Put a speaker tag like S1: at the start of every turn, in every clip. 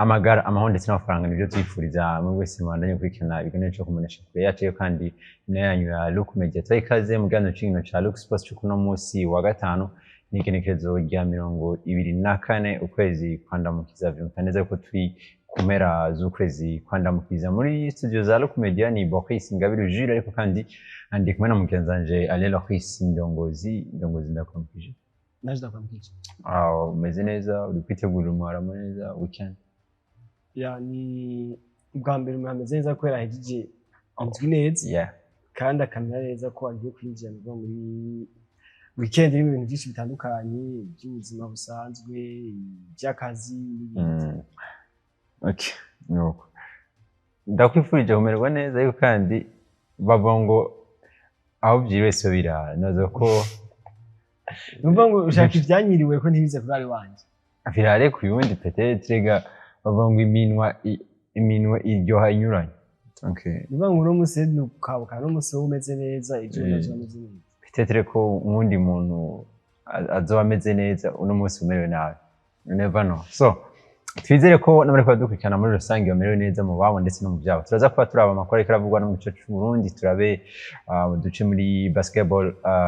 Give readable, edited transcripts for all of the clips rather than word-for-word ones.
S1: Amagara, amahoro ndetse n'amafaranga nibyo tuyifuriza muri wese mubandanye gukurikirana ibiganiro cyo kumenyesha kure yacu, kandi ino yanyu ya Look Media. Tubaha ikaze mu kiganiro c'inkino ca Look Sports cyo kuno munsi wa gatanu, ni igenekerezo rya 24 ukwezi kwa Ndamukiza. Vyumvikana neza ko turi ku mpera z'ukwezi kwa Ndamukiza. Muri studio za Look Media ni Boris Ingabire Jules, ariko kandi ndi kumwe na mugenzi wanje Alain Loris Ndongozi. Ndongozi, ndakwamukije.
S2: Naje, ndakwamukije.
S1: Ah, umeze neza? Uri kwitegurira umuharamo neza, weekend?
S2: Ya, ni ubwa mbere umuntu ameze neza kubera ahejeje indwi neza kandi akamera neza ko agiye kwinjira muri weekend irimo ibintu byinshi bitandukanye by'ubuzima busanzwe, iby'akazi n'ibindi.
S1: Okay, nuko ndakwifurije kumererwa neza, ariko kandi bavuga ngo aho byiriwe so birara. Noza ko
S2: Numva ngo ushaka ivyanyiriwe ko ntibize kurara iwanje.
S1: Birare ku yundi peut-être. Ga bavuga ngo iminwa iryoha inyuranye. Okay.
S2: Numva ngo uno munsi ni ukabuka, uno munsi wowe umeze neza, ejo nazo ameze neza.
S1: Peut-être ko uwundi muntu azoba ameze neza uno munsi umerewe nabi. You never know. So twizere ko n'abariko badukurikirana muri rusange bamerewe neza mu babo ndetse no mu byabo. Turaza kuba turaba amakuru ariko aravugwa no mu gice c'u Burundi, turabe duce muri basketball,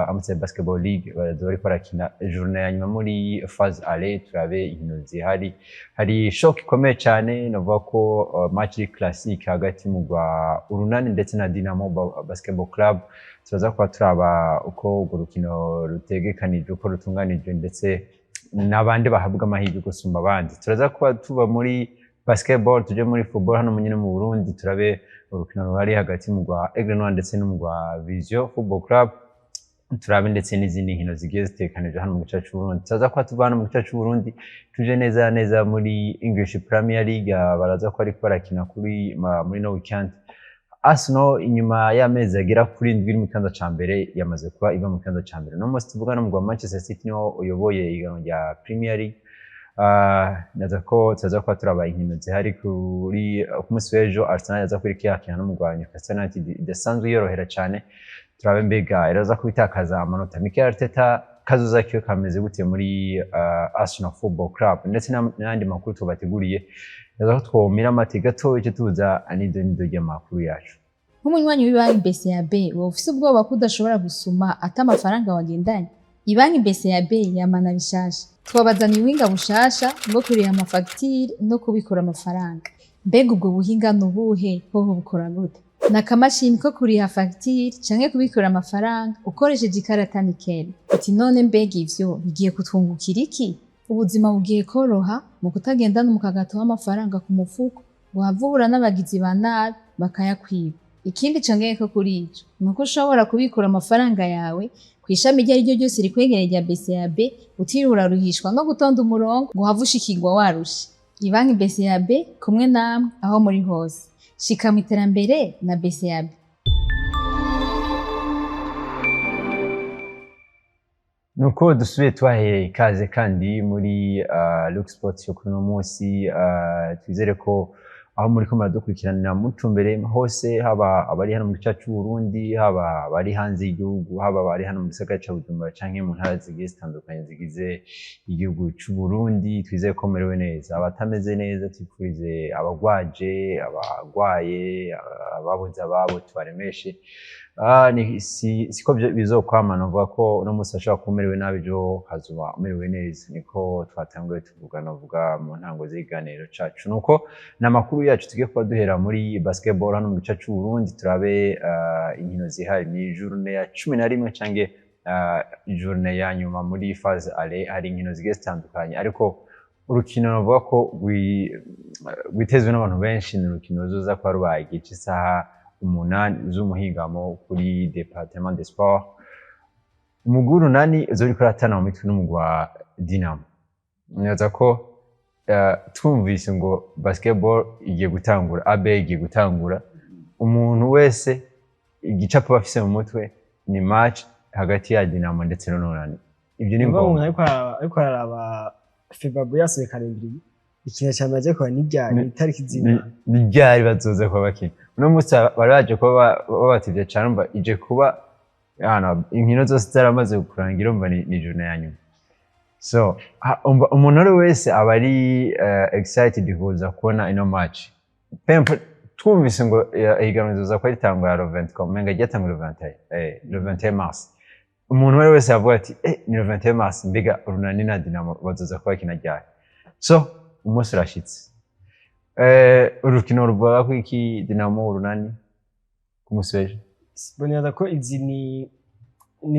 S1: Amstel Basketball League bazoba bariko barakina journée ya nyuma muri phase aller, turabe inkino zihari. Hari choc ikomeye cyane, novuga ko match iri classique hagati mu rwa Urunani ndetse na Dynamo Basketball Club. Turaza kuba turaba uko urwo rukino rutegekanijwe, uko rutunganijwe, ndetse n'abandi bahabwa amahirwe gusumba abandi. Turaza kuba tuba muri basketball, tuje muri football hano nyine mu Burundi, turabe urukino ruhari hagati mu rwa Aigle Noir ndetse no mu rwa Vision Football Club, turabe ndetse n'izindi nkino zigiye zitekanije hano mu gice c'u Burundi. Turaza kuba tuva hano mu gice c'u Burundi, tuje neza neza muri English Premier League. Baraza kuba ariko barakina muri no weekend. Arsenal, inyuma y'amezi agera kuri 7 iri mu kibanza ca mbere, yamaze kuba iva mu kibanza ca mbere. No munsi tuvugana, n'umugwi wa Manchester City niwo uyoboye ihiganwa rya Premier League. Naza ko tuza kuba turaba inkino zihari ku munsi w'ejo. Arsenal yaza kuri yakina n'umugwi wa Newcastle United idasanzwe yorohera cyane. Turabe mbega iraza kubitakaza amanota, Mikel Arteta kazoza kiwe kameze gute muri Arsenal Football Club, ndetse n'ayandi makuru tubateguriye. Naza ko twomira amate gato, icyo tuza nido nido ry'amakuru yacu.
S3: Nk'umunywanyi w'ibanki BCAB, wowe ufise ubwoba ko udashobora gusuma ata amafaranga wagendanye, ibanki BCAB yamana bishasha. Twabazaniye ubuhinga bushasha bwo kuriha amafagitire no kubikura amafaranga. Mbega ubwo buhinga ni ubuhe? Hoho bukora gute? Ni akamashini ko kuriha fagitire canke kubikura amafaranga ukoresheje ikarata Nickel. Uti none mbega ivyo bigiye kutwungukira iki? Ubuzima bugiye koroha mu kutagendana umukagato w'amafaranga ku mufuko ngo uhave uhura n'abagizi ba nabi bakayakwiba. Ikindi congeyeko kuri ico ni uko ushobora kubikura amafaranga yawe ku ishami iryo ari ryo ryose rikwegereye rya BCAB, utiriwe uraruhishwa no gutonda umurongo ngo uhave ushikirwa warushe. Ibanki BCAB, kumwe namwe aho muri hose. Shika mu iterambere na BCAB.
S1: Nuko dusubiye tubahereye ikaze kandi muri Look Sports yo kuri uno munsi. Twizere ko aho muri ko muradukurikiranira mutumbere hose, haba abari hano mu gice c'u Burundi, haba abari hanze y'igihugu, haba abari hano mu gisagara ca Bujumbura canke mu ntara zigiye zitandukanye zigize igihugu c'u Burundi, twizere ko mumerewe neza. Abatameze neza twifurize, abagwaje, abagwaye, ababuze ababo, tubaremeshe. Siko bizokwama. Novuga ko uno munsi ashobora kuba umerewe nabi, ejo ukazoba umerewe neza. Niko twatanguye tuvuga, novuga mu ntango z'ikiganiro cacu. Nuko ni amakuru yacu tugiye kuba duhera muri basketball hano mu gice c'u Burundi, turabe inkino zihari. Ni journée ya 11 canke journée ya nyuma muri phase aller. Hari inkino zigiye zitandukanye, ariko urukino navuga ko rwitezwe n'abantu benshi ni urukino ruzoza kuba rubaye igihe c'isaha 8 z'umuhingamo kuri département de sport. Umugwi w'Urunani uzoba uriko uratana mu mitwe n'umugwi wa Dynamo. Nibaza ko twumvise ngo basketball igiye gutangura, AB igiye gutangura, umuntu wese igicapo aba afise mu mutwe ni match hagati ya Dynamo ndetse n'Urunani. Ibyo ni
S2: Ni ukuvuga ngo
S1: ngombwa.
S2: Umuntu ariko araraba FEBABU yasohoye calendrier, ikintu ca mbere aje kuraba ni ryari, ni itariki zingana.
S1: Ni ryari bazoza kuba bakina. Uno munsi bari baje kuba babatevye cane. Umva, ije kuba hano inkino zose zaramaze kurangira. Umva, ni journée ya nyuma. So umva, umuntu ari wese aba ari excited kuza kubona ino match. Pempe twumvise ngo ihiganwa rizoza kuba ritangura le 23, umenga ryatangura le 21, le 21 mars. Umuntu uwo ari wese yavuga ati: "Ni le 21 mars, mbega Urunani na Dinamo bazoza kuba bakina ryari?" So umunsi urashitse. Urukino ruvuga ko iki, Dinamo Urunani, ku munsi w'ejo?
S2: Bonera ko izi ni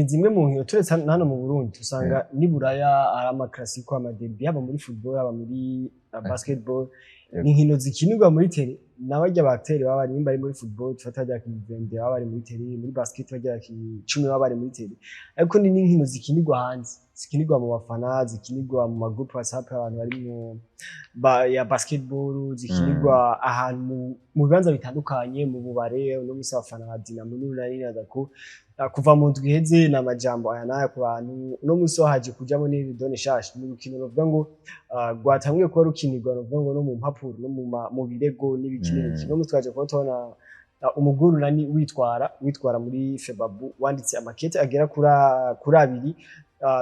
S2: zimwe mu nkino, turetse hano mu Burundi, usanga ni Buraya ari ama classico, ama derby, haba muri football, haba muri basketball. Ni inkino zikinirwa muri terrain n'abarya ba acteur baba bari, nimba ari muri football tufata barya abakinyi 22 baba bari muri terrain, muri basket barya abakinyi 10 baba bari muri terrain, ariko ni n'inkino zikinirwa hanze, zikinirwa mu bafana, zikinirwa mu ma groupe WhatsApp, abantu bari mu ya basketball, zikinirwa ahantu mu bibanza bitandukanye, mu bubare. Uno musi abafana ba Dinamo n'Urunani, naza ko kuva mu ndwi iheze ni amajambo aya n'aya ku bantu. Uno musi wahaje kujamo n'iri donne shasha, ni urukino ruvuga ngo rwatanguye kuba rukinirwa, ruvuga ngo no mu mpapuro, no mu birego n'ibiki n'ibiki. Uno musi twaje kuba tubona umugwi w'Urunani witwara muri FEBABU, wanditse amakete agera kuri abiri.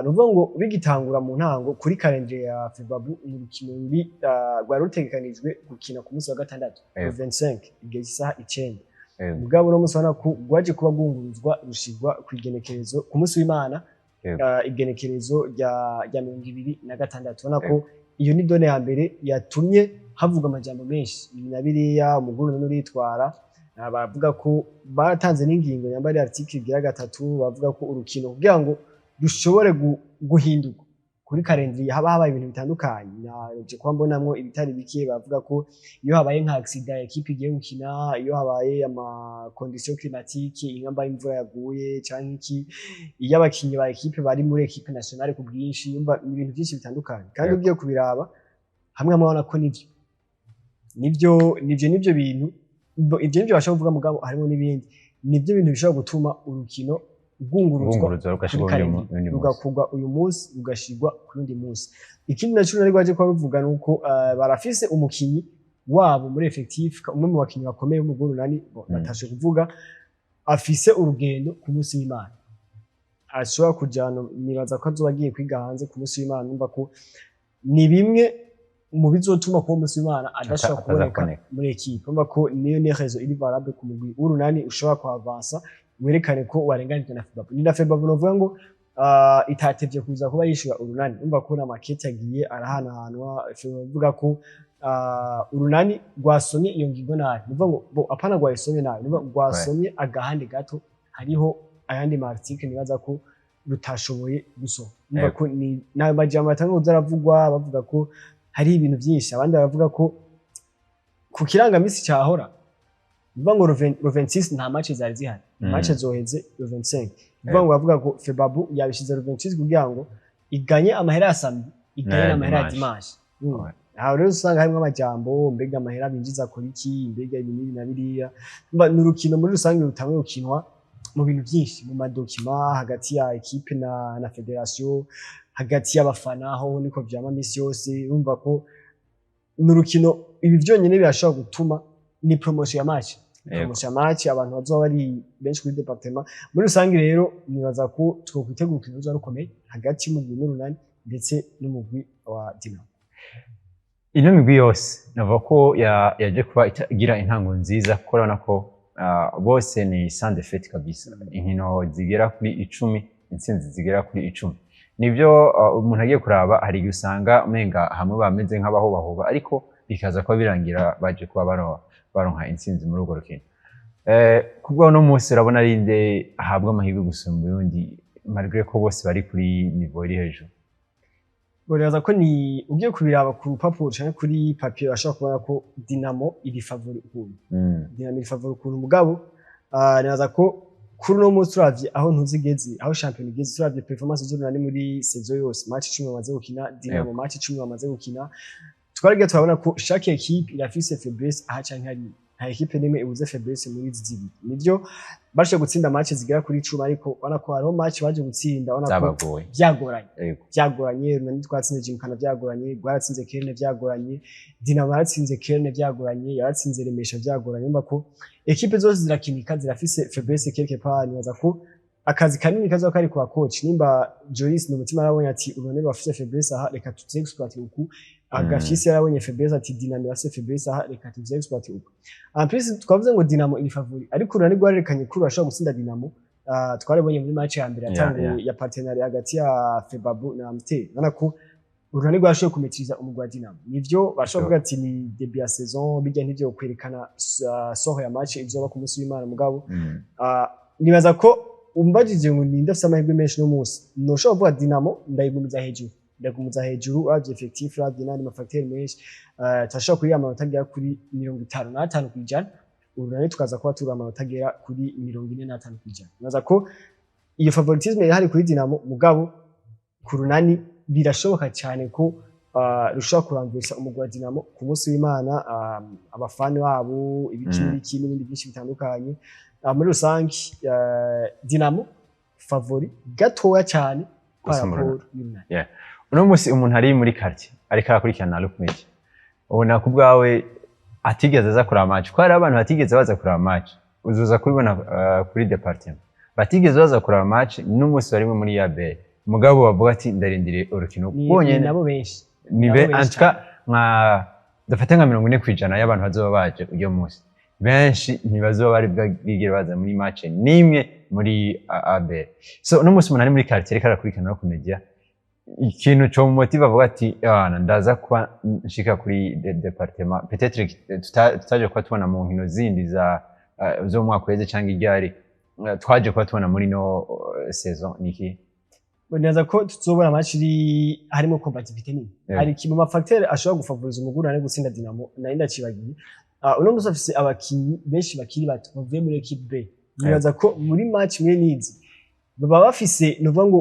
S2: Ni ukuvuga ngo bigitangura mu ntango kuri calendrier ya FEBABU, ni urukino ruri rwari rutegekanijwe gukina ku munsi wa gatandatu, 25, igihe cy'isaha 9. Mugabo uno munsi urabona ko rwaje kuba rwunguruzwa, rushirwa ku igenekerezo ku munsi w'Imana, igenekerezo rya 26. Ubona ko iyo ni donne ya mbere yatumye havugwa amajambo menshi, ibi na biriya. Umugwi w'Urunani uritwara, bavuga ko baratanze n'ingingo nyamba ari article igira gatatu, bavuga ko urukino kugira ngo rushobore guhindurwa kuri calendrier haba habaye ibintu bitandukanye. Naje kuba mbonamwo ibitari bike, bavuga ko iyo habaye nka accident équipe igiye gukina, iyo habaye ama condition climatique, ingamba imvura yaguye canke iki, iyo abakinyi ba équipe bari muri équipe nationale ku bwinshi, yumva ni ibintu byinshi bitandukanye. Kandi ugiye kubiraba hamwe hamwe, ubona ko nivyo bintu ivyo nivyo bashobora kuvuga, mugabo harimo n'ibindi. Nivyo bintu bishobora gutuma urukino rwunguruzwa
S1: rwunguruzwa
S2: kuri
S1: rugashirwa
S2: calendrier,
S1: uwundi munsi.
S2: Rugakurwa uyu munsi rugashirwa ku wundi munsi. Ikindi naco nari rwaje kuba ruvuga ni uko barafise umukinyi wabo muri effectif, umwe mu bakinyi bakomeye b'umugwi w'Urunani, batashe kuvuga, afise urugendo ku munsi w'Imana ashobora kujana, nibaza ko azoba agiye kwiga hanze ku munsi w'Imana. Numva ko ni bimwe mu bizotuma kuba umunsi w'Imana adashobora
S1: ataza
S2: kuboneka
S1: kuboneka.
S2: muri équipe. Urumva ko niyo ni raison iri valable ku mugwi w'Urunani ushobora kuavansa werekane ko warenganijwe na FEBABU. Ni na FEBABU novuga ngo itatevye kuza kuba yishura Urunani. Urumva ko n'amakete agiye arahanahanwa. FEBABU ivuga ko Urunani rwasomye iyo ngingo nabi, nuvuga ngo bo apana rwayisomye nabi, nuvuga ngo rwasomye agahande gato, hariho ayandi ma article nibaza ko rutashoboye gusoma. Urumva ko ni nayo majambo atanga kuza aravugwa, bavuga ko hari ibintu byinshi, abandi baravuga ko ku kirangamisi cyahora bivuga ngo le 26 nta match zari zihari. Match zoheze le 25. Bivuga ngo bavuga ko FEBABU yabishize le 26 kugira ngo iganye amahera ya samedi, iganye
S1: N'aya
S2: n'amahera ya
S1: dimanche.
S2: dimanche. Aho rero usanga harimo amajambo: mbega amahera binjiza akora iki, mbega ibi n'ibi na biriya. Ni urukino muri rusange rutanguye gukinwa mu bintu byinshi, mu ma documents hagati ya équipe na fédération, hagati y'abafana, ho niko vyama misi yose. Urumva ko ni urukino, ibi byonyine birashobora gutuma ni promotion ya match. Promotion ya match, abantu bazoba bari benshi kuri département. Muri rusange rero nibaza ko twokwitegura urukino ruzoba rukomeye hagati y'umugwi n'Urunani ndetse n'umugwi wa Dinamo.
S1: Ino migwi yose navuga ko yaje kuba igira intango nziza, kuko urabona ko bose ni sans défaite kabisa. Inkino zigera kuri 10, intsinzi zigera kuri 10. Nibyo, umuntu agiye kuraba hari igihe usanga umenga hamwe bameze nk'abahobahoba, ariko bikaza kuba birangira baje kuba baronka intsinzi muri urwo rukino. Kubwa uno munsi urabona ari nde ahabwa amahirwe gusumba uyundi, malgré ko bose bari kuri niveau iri hejuru?
S2: Buribaza ko ni ugiye kubiraba ku rupapuro canke kuri papier, urashobora kubona ko Dinamo iri favori ukuntu. Dinamo iri favori ukuntu, mugabo nibaza ko kuri uno munsi, turavye aho ntuzigeze, aho shampiyona igeze, turavye performance z'Urunani muri saison yose, match 10 bamaze gukina, Dinamo match 10 bamaze gukina, twaragiye turabona ko chaque équipe irafise faiblesse aha canke hariya. Nta équipe n'imwe ibuze faiblesse muri izi zibiri. Nivyo bashoboye gutsinda match zigera kuri 10, ariko ubona ko hariho match baje gutsinda ubona ko
S1: zabagoye.
S2: Vyagoranye. Vyagoranye. Runani twatsinze Gymkhana vyagoranye, rwaratsinze Kerne vyagoranye, Dinamo yaratsinze Kerne vyagoranye, yaratsinze Remesha vyagoranye. Urumva ko équipe zose zirakinika, zirafise faiblesse quelque part. Nibaza ko Akazi kanini kazoba kari kwa coach. Nimba Joyce n'umutima yarabonye ati Urunani bafise faiblesse aha, reka tuze exploiter uku. Agafisi yarabonye faiblesse ati Dinamo bafise faiblesse aha, reka tuze exploiter uku. En plus twavuze ngo Dinamo iri favori, ariko Urunani rwarerekanye ko rurashobora gutsinda Dinamo. Twarabonye muri match ya mbere yatanguye ya partenariat hagati ya Febabu na Amstel, ubona ko Urunani rwashoboye kumetiriza umugwi wa Dinamo. Nivyo, bashobora kuvuga ati ni début ya saison, bijya ntivyo kwerekana soho ya match izoba ku munsi w'Imana, mugabo nibaza ko umbajije ngo ninde afise amahirwe menshi no munsi, noshobora kuvuga Dinamo. Ndayigumiza hejuru, ndagumiza hejuru. Uravye effectif, uravye n'andi ma facteurs menshi, turashobora kuriya amanota agera kuri 55%, Urunani tukaza kuba turi amanota agera kuri 45%. Nibaza ko iyo favoritisme irahari kuri Dinamo, mugabo ku Runani birashoboka cyane ko rushobora kuramvisa umugwi wa Dinamo ku munsi w'Imana, abafani babo, ibiki n'ibiki n'ibindi byinshi bitandukanye. Muri rusange Dinamo favori gatoya cyane par
S1: Gusumba
S2: rapport y'Urunani.
S1: Uno munsi umuntu ari muri quartier ariko arakurikirana Look Media, ubona ku bwawe atigeze aza kuraba match, ko hari abantu batigeze baza kuraba match, uzuza kubibona kuri département, batigeze baza kuraba match n'umunsi barimwe muri ABL, mugabo bavuga ati ndarindiriye urukino
S2: Ni
S1: rwonyene.
S2: Nabo benshi.
S1: Ni
S2: nabo
S1: be
S2: benshi
S1: en tout cas nka dufate nka 40% y'abantu bazoba baje uyo munsi, benshi ntibazoba bari bwigere baza muri match n'imwe muri ABL. So uno munsi umuntu ari muri quartier ariko arakurikirana no ku media, ikintu co motive avuga ati: "Ah, ndaza kuba nshika kuri département, peut-être tutaje kuba tubona mu nkino zindi za zo mu mwaka uheze canke iryari, twaje kuba tubona muri no saison niki?"
S2: Nibaza ko tuzobona match iri harimo combativité nini. Hari kimwe mu ma facteurs ashobora gufavoriza umugwi Urunani gutsinda Dinamo, nari ndacibagiye. Uno munsi afise abakinyi benshi bakiri bato bavuye muri équipe B. Nibaza ko muri match mwe nizi baba bafise, nuvuga ngo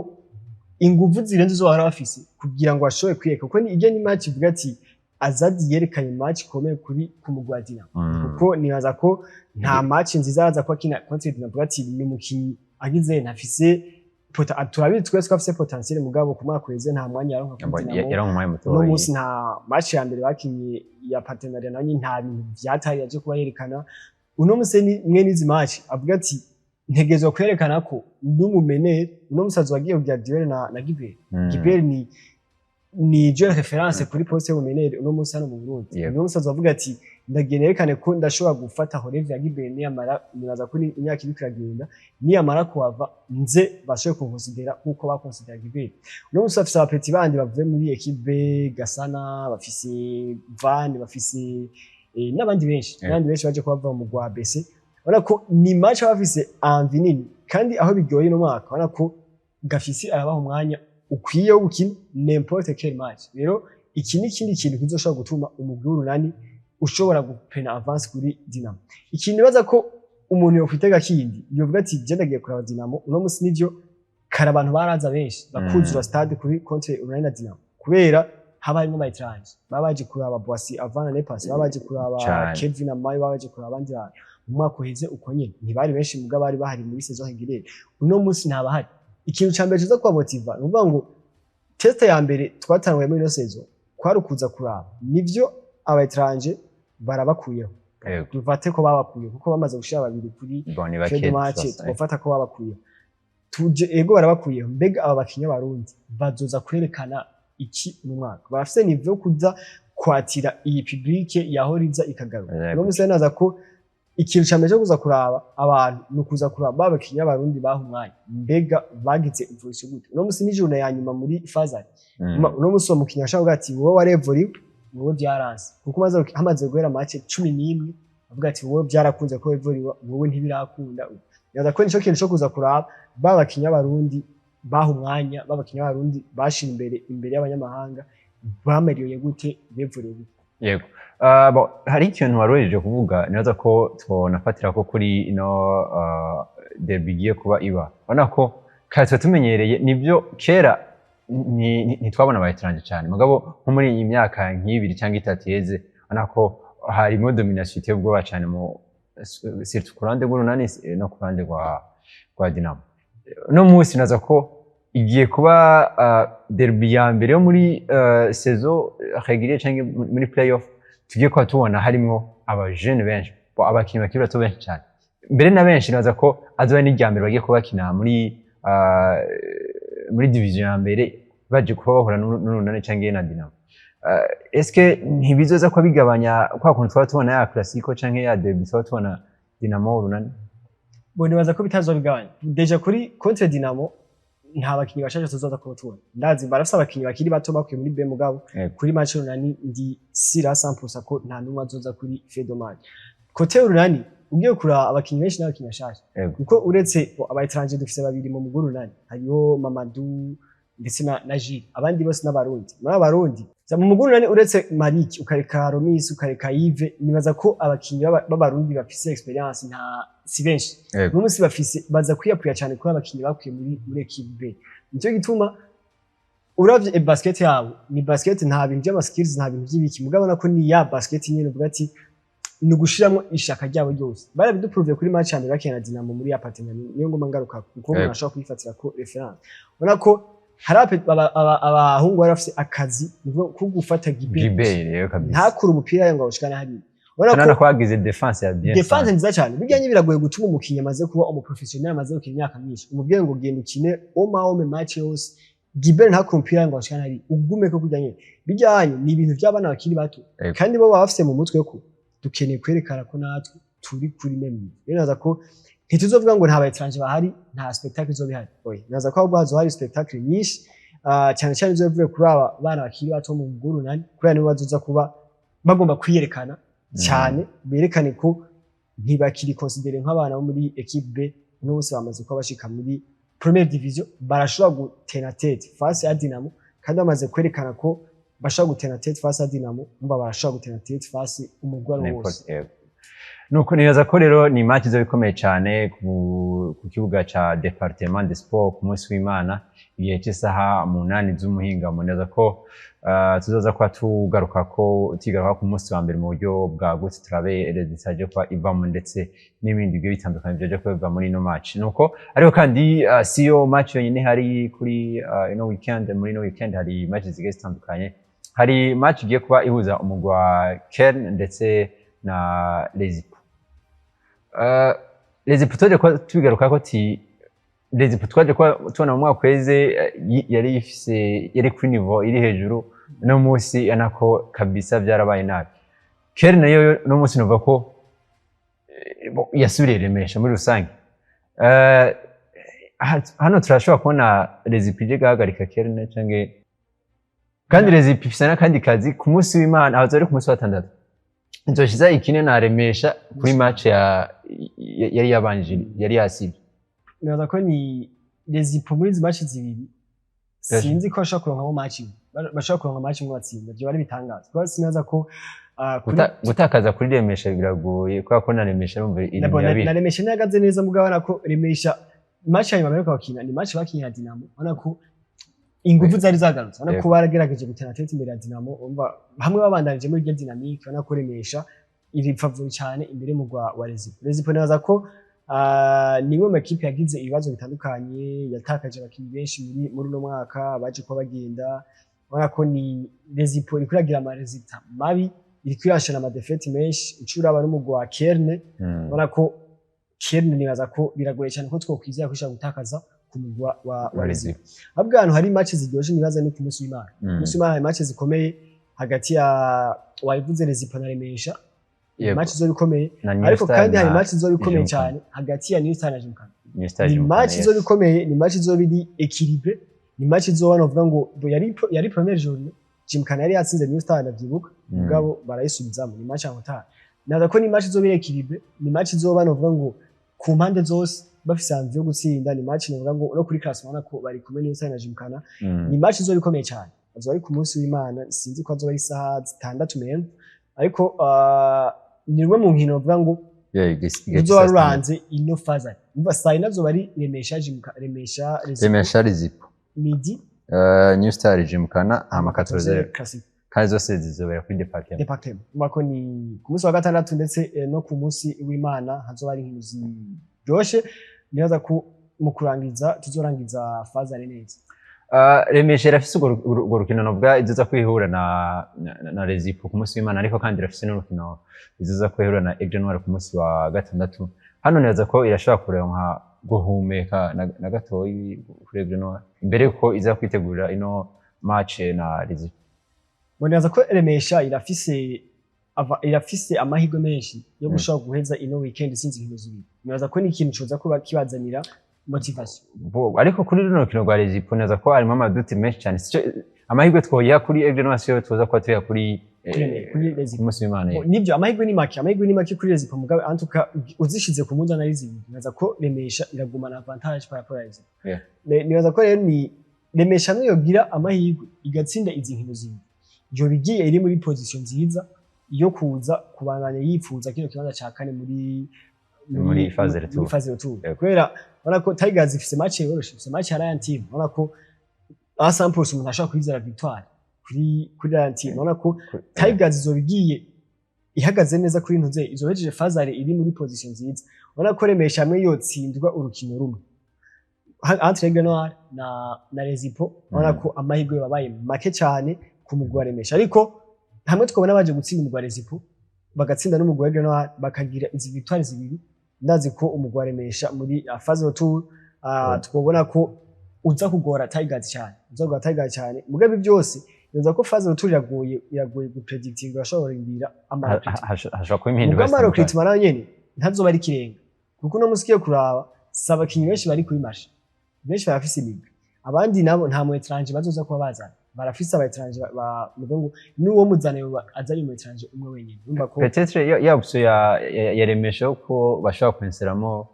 S2: inguvu zirenze izo bahora bafise kugira ngo bashobore kwiyeka, kuko ijya ni match ivuga ati Azadi yerekanye match ikomeye kuri ku mugwi wa Dinamo, kuko nibaza ko nta match nziza araza kuba akina contre Dinamo avuga ati ni umukinyi agize ntafise turabizi twese ko afise potentiel, mugabo ku mwaka uheze nta mwanya yaronka kuri Dinamo.
S1: Yaronka umwanya mutoyi.
S2: Uno munsi nta match ya mbere bakinye ya partenariat nayo nta bintu vyatari yaje kuba yerekana. Uno munsi ni mwe n'izi match avuga ati ntegerezwa kwerekana ko ndi umumeneur. Uno munsi azoba agiye kugira duel na Gibert. Gibert ni joueur référence kuri poste y'ubumeneur uno munsi hano mu Burundi. Uno munsi azovuga ati ndagiye nerekane ko ndashobora gufata relève ya Gibert niyamara, nibaza ko ni imyaka iriko iragenda, niyamara kuhava nze bashobore kunkonsidera nkuko bakonsidera Gibert. Uno munsi bafise aba petits bandi bavuye muri équipe Gasana, bafise Van, bafise n'abandi benshi, n'abandi benshi baje kuba bava mu gwa BC. Urabona ko ni match baba bafise envie nini, kandi aho biryoheye no mwaka urabona ko Gafisi arabaha umwanya ukwiye wo gukina n'importe quel match. Rero iki ni ikindi kintu kizoshobora gutuma umugwi w'Urunani ushobora gupena avance kuri Dinamo. Ikintu nibaza ko umuntu yokwitega kindi, yovuga ati je ndagiye kuraba Dinamo uno musi, nivyo kare abantu baraza benshi bakuzura stade kuri contre Urunani na Dinamo, kubera haba harimo aba étrangers baba baje kuraba Boissy avant l'année passée, baba baje kuraba Kevin Amayo, baba baje kuraba abandi bantu. Mu mwaka uheze uko nyene ntibari benshi, muga bari bahari muri saison régulière. Uno munsi ntabahari. Ikintu ca mbere kiza kubamotiva ni ukuvuga ngo test ya mbere twatanguye muri ino saison kwari ukuza kuraba, nivyo aba étrangers barabakuyeho, dufate ko babakuyeho kuko bamaze gushira babiri kuri
S1: Bon, ni
S2: fin
S1: bake
S2: de match,
S1: twasa.
S2: twofata ko babakuyeho, tuje ego barabakuyeho. Mbega aba bakinya barundi bazoza kwerekana iki mu mwaka? Barafise niveau yo kuza kwatira iyi public yahora iza ikagaruka? Uno munsi naza ko ikintu ca mbere cyo kuza kuraba abantu ni ukuza kuraba ba bakinya barundi baha umwanya, mbega bagize évolution gute? Uno munsi ni journée ya nyuma muri phase. Uno munsi uwo mukinnyi ashobora kuvuga ati wowe warevuriwe, wowe byaranse, kuko hamaze guhera match 11, avuga ati wowe byarakunze ko wevuriwe, wowe ntibirakunda. Nibaza ko nico kintu co kuza kuraba ba bakinya barundi baha umwanya, ba bakinya barundi bashira imbere y'abanyamahanga, bameriye gute, bevuriwe gute.
S1: Yego. Bon, hari ikintu wari uhejeje kuvuga, nibaza ko twonafatira ko kuri ino derby igiye kuba iba. Urabona ko kare tuba tumenyereye, nibyo, kera ntitwabona aba étrangers cyane, mugabo nko muri iyi myaka nk'ibiri cyangwa itatu iheze, urabona ko harimo domination iteye ubwoba cyane mu surtout ku ruhande rw'Urunani no ku ruhande rwa Dinamo. Uno munsi naza ko igiye kuba derby ya mbere yo muri saison régulière cyangwa muri play-off tugiye kuba tubona harimwo abajene benshi, bo abakinnyi bakiri bato benshi cyane. Mbere na benshi nibaza ko azoba n'irya mbere bagiye kuba bakina muri division ya mbere, baje kuba bahura n'Urunani canke na Dinamo. Eske ntibizoza kuba bigabanya kwa kuntu twaba tubona ya Classico canke ya derby, twaba tubona Dinamo Urunani?
S2: Bo, nibaza ko bitazobigabanya. Déjà kuri contre Dinamo nta bakinyi bashasha tuzoza kuba tubona. Ndazi barafise abakinyi bakiri bato bakuye muri B, mugabo kuri match Urunani ndi sûr à 100% ko nta numwe azoza kuri Fedoman. Côté Urunani, ugiye kuraba abakinyi benshi n'abakinyi bashasha, kuko uretse aba étranger dufise babiri mu mugwi Urunani, hariho Mamadou ndetse na Gilles, abandi bose n'Abarundi. Muri Abarundi mu mugwi Urunani, uretse Mariki, ukareka Romis, ukareka Yves, nibaza ko abakinyi b'Abarundi bafise expérience nta si benshi. Uno munsi bafise baza kwiyapuya cyane kuri abakinyi bakuye muri équipe B. Nicyo gituma uravye basket yabo ni basket, nta bintu by'ama skills, nta bintu by'ibiki, mugabo nako ni ya basket nyene uvuga ati ni ugushiramwo ishaka ryabo ryose. Barabiduprove kuri match ya mbere bakina na Dinamo muri appartement. Niyo ngoma ngaruka kuko umuntu ashobora kuyifatira ko référence. Ubona ko hari abahungu bari bafise akazi ko gufata Gibe
S1: Gibe rero kabisa
S2: ntakure umupira ngo awushikane hariya. Ubona
S1: Urabona
S2: ko
S1: ko hagize défense ya bien.
S2: Défense nziza cyane. Burya nyine biragoye gutuma umukinnyi amaze kuba umuprofessionnel, amaze gukina imyaka myinshi, umubwiye ngo genda ukine homme à homme match yose, Gibert ntakure umupira ngo awushikane hariya, ugume ko kurya nyine bijyanye ni ibintu by'abana bakiri bato. Kandi bo baba bafise mu mutwe ko dukeneye kwerekana ko natwe turi kuri même niveau. Rero naza ko ntituzovuga ngo nta ba étranger bahari, nta spectacle izoba ihari. Oya, naza ko ahubwo hazoba hari spectacle nyinshi, cyane cyane izo bivuye kuri aba bana bakiri bato mu muguru nani, kubera nibo bazoza kuba bagomba kwiyerekana cyane, berekane ko ntibakiri considéré nk'abana bo muri équipe B. Uno munsi bamaze kuba bashika muri première division, barashobora gutena tête face ya Dinamo, kandi bamaze kwerekana ko bashobora gutena tête face ya Dinamo, umva barashobora gutena tête face umugwi wari wose.
S1: N'importe, yego. Nuko nibaza ko rero ni match izoba ikomeye cyane ku kibuga ca Département de Sport ku munsi w'Imana igihe cy'isaha 8 z'umuhingamo. Nibaza ko tuzoza kuba tugaruka ko tugaruka ku munsi wa mbere mu buryo bwagutse, turabe résultat ije kuba ivamo ndetse n'ibindi bigiye bitandukanye byaje kuba biva muri ino match. Nuko ariko kandi siyo match yonyine hari kuri ino weekend. Muri ino weekend hari match zigiye zitandukanye. Hari match igiye kuba ihuza umugwi wa Kern ndetse na Lezipo. Lezipo twaje kuba tubigaruka ko ti Lezipo twaje kuba tubona mu mwaka uheze yari ifise, yari kuri niveau iri hejuru. No munsi anako kabisa byarabaye nabi. Kern nayo no munsi numva ko bon, yasubiriye Remesha muri rusange. Hano turashobora kubona Lezipo ije guhagarika Kern canke kandi Lezipo ifise n'akandi kazi ku munsi w'Imana, aho ari ku munsi wa gatandatu, nzoshiza ikine na Remesha kuri match ya yari yabanje, yari yasivye.
S2: Nibaza ko ni Lezipo muri izi match zibiri, sinzi ko bashobora kuronkamo match imwe. Bashobora kuronka match imwe batsinda, vyo bari bitangaza, kuko sinaza ko kuri
S1: Gutakaza kuri Remesha biragoye, kubera ko na Remesha urumva iri mu yabiri.
S2: Na Remesha ntihagaze neza, mugabo urabona ko Remesha match ya nyuma baheruka bakina ni match bakinye na Dinamo, ubona ko ingufu zari zagarutse, ubona ko baragerageje gutera tête imbere ya Dinamo. Umva hamwe babandanije muri iryo dynamique, ubona ko Remesha iri favori cyane imbere mu gwa wa Lezipo. Lezipo nibaza ko ni imwe mu makipe yagize ibibazo bitandukanye, yatakaje abakinyi benshi muri uno mwaka baje kuba bagenda. Ubona ko ni Lezipo iriko iragira ama résultats mabi, iriko irashana ama défaites menshi. Ucuraba n'umugwi wa Kerne, ubona ko Kerne nibaza ko biragoye cyane ko twokwizera ko ishobora gutakaza ku mugwi wa Lezipo. Ahubwo ahantu hari match ziryoshe nibaza ni ku munsi w'Imana. Ku munsi w'Imana hari match zikomeye hagati ya wayivuze Lezipo na Remesha. Match izoba ikomeye.
S1: Na New
S2: Ariko
S1: Star
S2: kandi hari
S1: na
S2: match izoba ikomeye
S1: Gymkhana.
S2: cyane hagati ya New Star na Gymkhana.
S1: New Star
S2: Ni
S1: Gymkhana,
S2: match
S1: yes.
S2: izoba ikomeye, ni match izoba iri équilibrée, ni match izoba novuga ngo bo yari première journée Gymkhana yari yatsinze New Star, ndavyibuka, mugabo barayisubizamo, ni match ya retard. Naza ko ni match izoba iri équilibrée, ni match izoba novuga ngo ku mpande zose bafise envie yo gutsinda. Ni match novuga ngo no kuri classement ubona ko bari kumwe New Star na Gymkhana. Ni match izoba ikomeye cyane, azoba ari ku munsi w'Imana, sinzi ko azoba ari isaha 6 mengo, ariko ni rumwe mu nkino bavuga ngo
S1: Yeah, igihe
S2: ruzoba
S1: cy'isaha 6.
S2: ruranze ino faza. Umva saa yine azoba ari Remesha Remesha Lezipo.
S1: Remesha Lezipo.
S2: Midi
S1: New Star Gymkhana hama 14.
S2: Classic.
S1: Kandi zose zizobera kuri département.
S2: Département. Urumva ko ni ku munsi wa gatandatu ndetse no ku munsi w'Imana hazoba hari inkino ziryoshe. Nibaza ko mu kurangiza tuzorangiza phase aller neza.
S1: Remesha irafise urwo rukino novuga izoza kwihura na Lezipo ku munsi w'Imana, ariko kandi irafise n'urukino izoza kwihura na Aigle Noir ku munsi wa gatandatu. Hano neza ko irashobora kuronka guhumeka na gatoyi kuri Aigle Noir imbere yuko iza kwitegurira ino match na Lysipo.
S2: Mboneza ko Remesha irafise amahirwe menshi yo gushobora guheza ino weekend isinzi inkino zibiri. Nibaza ko ni ikintu coza kuba kibazanira motivation.
S1: Ariko kuri runo rukino rwa Lysipo, neza ko harimo ama doutes menshi cyane. Sico amahirwe twoyiha kuri Aigle Noir siyo tuza kuba tuyiha kuri
S2: kuri Lysipo.
S1: Ku munsi w'Imana.
S2: Nibyo, amahirwe ni make kuri Lysipo, mugabe antuka uzishize ku munzani ari zibiri, nibaza ko Remesha iragumana avantage par rapport à Lysipo. Nibaza ko rero ni Remesha niyo yogira amahirwe igatsinda izi nkino zibiri, yoba igiye iri muri position nziza yo kuza kubandanya yifuza kino kibanza ca kane muri
S1: Muri phase retour.
S2: Muri phase retour.
S1: Yego.
S2: Kubera urabona ko Tigers ifise match yoroshe, ifise match ya Ryan Team. Urabona ko a 100% umuntu ashobora kwizera victoire kuri Ryan Team. Urabona ko Tigers izoba igiye ihagaze neza kuri ntuze, izohejeje phase aller iri muri position nziza. Urabona ko Remesha hamwe yotsindwa urukino rumwe entre Aigle Noir na Rezipo, urabona ko amahirwe yabaye make cyane ku mugwi wa Remesha. Ariko hamwe twabona baje gutsinda umugwi wa Rezipo, bagatsinda n'umugwi wa Aigle Noir, bakagira izi victoire zibiri, ndazi ko umugwi wa Remesha muri phase retour twabona ko uza kugora Tigers cyane, uza kugora Tigers cyane. Mugabe byose nibaza ko phase retour iragoye gupredicting, urashobora kurindira ama recruitment.
S1: Hashobora kuba impinduka
S2: Mugabo ama
S1: zitandukanye.
S2: recruitment nayo nyene ntazoba ari ikirenga, kuko uno musi ugiye kuraba si abakinyi benshi bari kuri marché, benshi barafise imigwi, abandi nabo nta mu étranger bazoza kuba bazana. Barafise aba étranger muvuga ngo n'uwo muzana yoba azanye mu étranger umwe wenyene. Urumva ko
S1: Peut-être ya option ya Remesha ko bashobora kwenseramo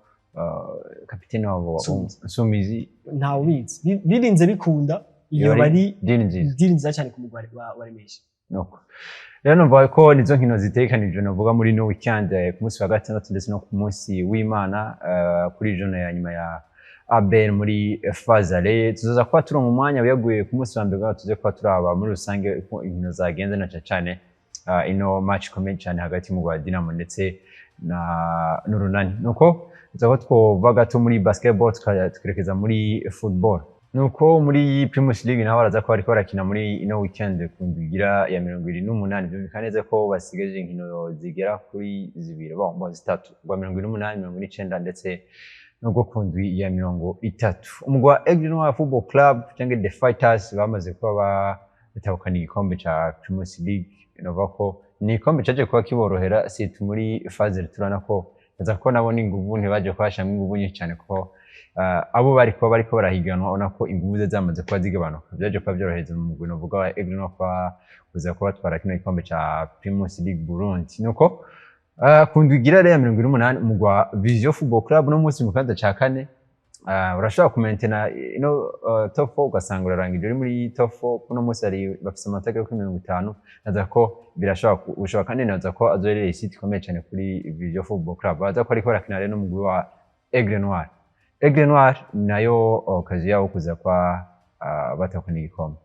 S1: kapiteni wabo.
S2: Nsumizi.
S1: Nsumizi.
S2: Ntawe ubizi. Birinze bikunda iyo bari
S1: deal nziza.
S2: Deal nziza cyane ku mugwi wa Remesha.
S1: Nuko rero numva ko nizo nkino zitegekanijwe navuga muri no weekend, ku munsi wa gatandatu ndetse no ku munsi w'Imana, kuri journée ya nyuma ya ABL muri phase aller. Tuzoza kuba turi mu mwanya wiyaguye ku munsi wa mbere kugira tuze kuba turaba muri rusange uko inkino zagenze, na cane cane ino match ikomeye cyane hagati y'umugwi wa Dinamo ndetse na n'Urunani. Nuko tuza ko twova gato muri basketball, tukerekeza muri football. Nuko muri Primus League naho baraza ko bariko barakina muri ino weekend ku ndwi igira ya 28. Byumvikana neza ko basigaje inkino zigera kuri zibiri, bon, zitatu, rwa 28, 49 ndetse nubwo ku ndwi ya 30. Umugwi wa Aigle Noir Football Club cyangwa The Fighters bamaze kuba batahukana igikombe ca Primus League. Novuga ko ni igikombe caje kuba kiborohera surtout muri phase, turana ko baza ko nabo n'inguvu ntibaje kuhashiramwo inguvu nyinshi cyane, ko abo bari kuba bariko barahiganwa ubona ko inguvu ze zamaze kuba zigabanuka. Byaje kuba byorohereza mu mugwi novuga wa Aigle Noir kuba kuza kuba batwara kino gikombe ca Primus League Burundi. Nuko ku ndwi igira rero ya 28, umugwi wa Vision Football Club no munsi mu kibanza ca kane, urashobora kumentena ino top 4, ugasanga urarangije uri muri top 4. Kuno munsi hari bafise amanota agera kuri 50. Naza ko birashobora gushoboka, kandi naza ko azoherera isiti ikomeye cyane kuri Vision Football Club. Baza ko ariko barakina rero n'umugwi wa Aigle Noir. Aigle Noir nayo occasion yabo kuza kwa batakuna igikombe.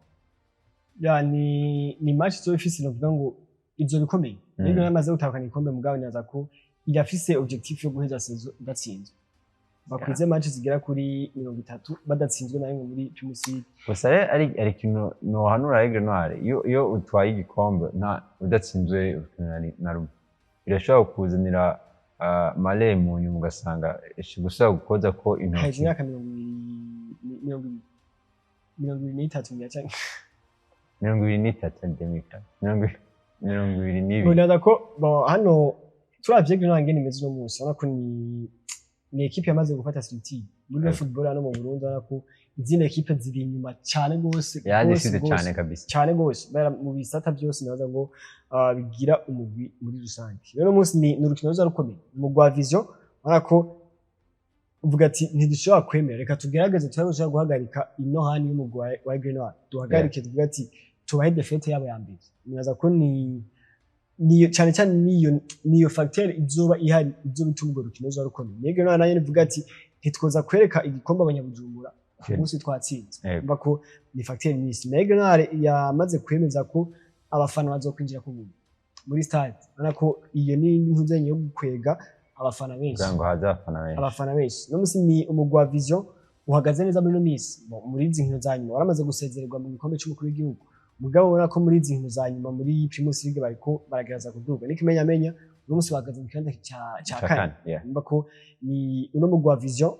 S2: Ya, ni match izoba ifise, novuga ngo izoba ikomeye. Rero yamaze gutahukana igikombe, mugabo nibaza ko irafise objectif yo guheza saison idatsinzwe, bakwize match zigera kuri 30 badatsinzwe na rimwe muri Primus League.
S1: Gusa rero ari ikintu nohanura Aigle Noir: iyo utwaye igikombe nta udatsinzwe urukino na rumwe, birashobora kukuzanira male mu nyuma, ugasanga gusa gukoza ko
S2: haheze
S1: intoki.
S2: Imyaka 20, 23 ngira canke
S1: 23, ndemika 22.
S2: Nibaza ko bon, hano turavye Aigle Noir ngene imeze uno munsi, urabona ko ni équipe yamaze gufata structure muri football hano mu Burundi. Urabona ko izindi équipe ziri inyuma cyane gose
S1: yaje
S2: gose,
S1: isize
S2: gose.
S1: Cyane kabisa.
S2: Cyane gose. Bara mu bisata byose nibaza ngo bigira umugwi muri rusange. Rero uno munsi ni urukino ruza rukomeye. Umugwi wa Vision urabona ko uvuga ati ntidushobora kwemera, reka tugerageze turabe dushobora guhagarika ino hani y'umugwi wa Aigle Noir, duhagarike, tuvuge ati tubahe défaite yabo ya mbere. Nibaza ko niyo cyane cyane niyo facteur izoba ihari, izoba ituma urwo rukino ruza rukomeye. Ni Aigle Noir nayo nivuga ati ntitwoza kwereka igikombe abanyabujumbura ku munsi twatsinze. Umva ko ni facteur nyinshi. Na Aigle Noir yamaze kwemeza ko abafana bazokwinjira ku buntu muri stade. Urabona ko iyo ni intuzanyo yo gukwega abafana benshi.
S1: Kugira ngo haze abafana benshi.
S2: Abafana benshi. No musi ni umugwi wa Vision uhagaze neza muri ino minsi. Muri izi nkino za nyuma waramaze gusezererwa mu gikombe c'umukuru w'igihugu, mugabo ubona ko muri izi nkino za nyuma muri Primus League bariko baragerageza kuduga n'ikimenyamenya. Uno munsi bahagaze mu kibanza ca
S1: Ca
S2: kane.
S1: Kane, yeah.
S2: Urumva ko ni uno mugwi wa Vision,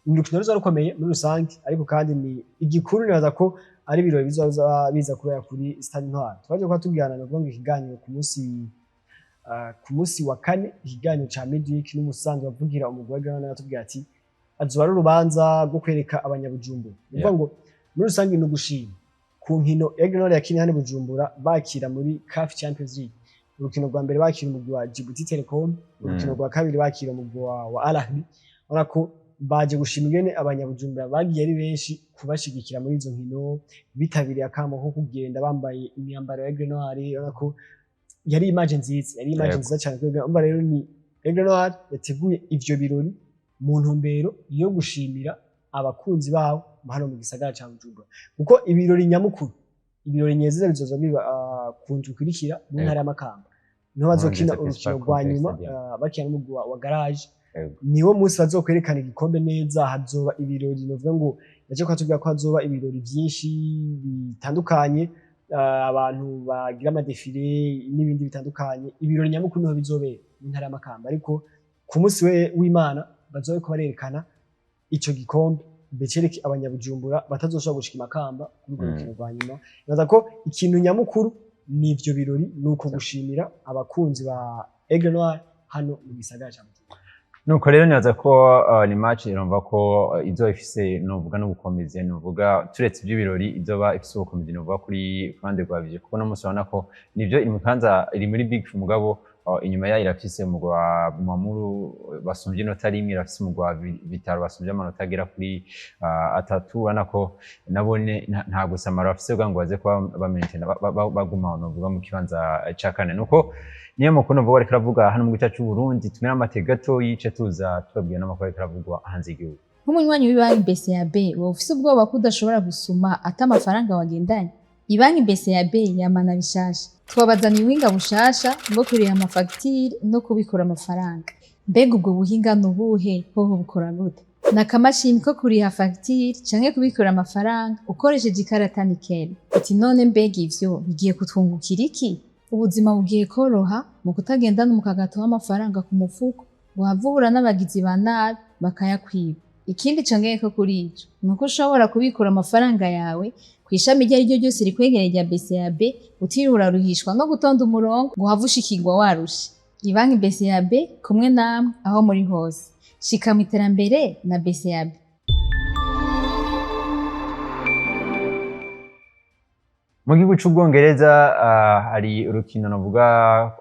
S2: ni urukino ruza rukomeye muri rusange, ariko kandi ni igikuru nibaza ko ari ibirori bizoza biza kubera kuri Stade Intwari. Twaje kuba tubwirana, novuga ngo ikiganiro ku munsi wa kane, ikiganiro ca Midweek n'umusanzwe avugira umugwi wa Ghana, atubwira ati azoba ari urubanza rwo kwereka Abanyabujumbura. Ni ukuvuga ngo muri rusange ni ugushima ku nkino Aigle Noir yakinye hano i Bujumbura, bakira muri CAF Champions League. Urukino rwa mbere bakira umugwi wa Djibouti Telecom, urukino rwa kabiri bakira umugwi wa Al Ahly. Urabona ko baje gushima ingene Abanyabujumbura bagiye ari benshi kubashigikira muri izo nkino, bitabiriye akamo ko kugenda bambaye imyambaro ya Aigle Noir. Urabona ko yari image nziza, yari image nziza cyane kuri Aigle Noir. Urumva rero ni Aigle Noir yateguye ivyo birori mu ntumbero yo gushimira abakunzi babo hano mu gisagara ca Bujumbura, kuko ibirori nyamukuru, ibirori nyezina bizoza biba ku ndwi ikurikira mu ntara y'Amakamba, niho bazokina
S1: Nkurunziza
S2: urukino
S1: Principal
S2: rwa
S1: Complex
S2: nyuma,
S1: Stadium.
S2: bakina n'umugwi wa Garage. Niwo munsi bazokwerekana igikombe neza. Hazoba ibirori, novuga ngo yaje kwatubwira ko hazoba ibirori byinshi bitandukanye, abantu bagira ama défilé n'ibindi bitandukanye. Ibirori nyamukuru niho bizobera mu ntara y'Amakamba, ariko ku munsi w'Imana bazobe ko barerekana ico gikombe, becereke Abanyabujumbura batazoshobora gushika i Makamba kuri urwo rukino rwa nyuma. Nibaza ko ikintu nyamukuru ni ivyo birori, ni uko gushimira abakunzi ba Aigle Noir hano mu gisagara ca Bujumbura.
S1: Nuko rero nibaza ko ni match irumva ko izoba ifise, novuga, n'ubukomezi, novuga turetse iby'ibirori, izoba ifise ubukomezi, novuga kuri ruhande rwa Vision, kuko no munsi urabona ko nivyo iri mu kibanza, iri muri Big Four, mugabo inyuma yayo irafise umugwi wa Bumamuru basumvye inota rimwe, irafise umugwi wa Vitaro basumvye amanota agera kuri 3. Urabona ko nabone nta gusamara bafise kugira ngo baze kuba bamaintaina baguma, novuga, mu kibanza ca kane. Nuko niyo makuru novuga ariko aravuga hano mu gice c'u Burundi. Tumere amate gato yice, tuza tubabwira n'amakuru ariko aravugwa hanze y'igihugu.
S3: Nk'umunywanyi w'ibanki BCAB, woba ufise ubwoba ko udashobora gusuma ata amafaranga wagendanye? Ibanki BCAB yamana bishasha. Twabazaniye ubuhinga bushasha bwo kuriha amafagitire no kubikura amafaranga. Mbega ubwo buhinga ni ubuhe? Hoho bukora gute? Ni akamashini ko kuriha fagitire canke kubikura amafaranga ukoresheje ikarata nickel. Uti none mbega ivyo bigiye kutwungukira iki? Ubuzima bugiye koroha mu kutagendana umukagato w'amafaranga ku mufuko ngo uhave uhura n'abagizi ba nabi bakayakwiba. Ikindi congeyeko kuri ico ni uko ushobora kubikura amafaranga yawe kw'ishami iryo ari ryo ryose rikwegereye rya BCAB, utiriwe uraruhishwa no gutonda umurongo ngo uhave ushikirwa warushe. Ibanki BCAB, kumwe namwe aho muri hose. Shika mu iterambere na BCAB.
S1: Mu gihugu c'Ubwongereza hari urukino, navuga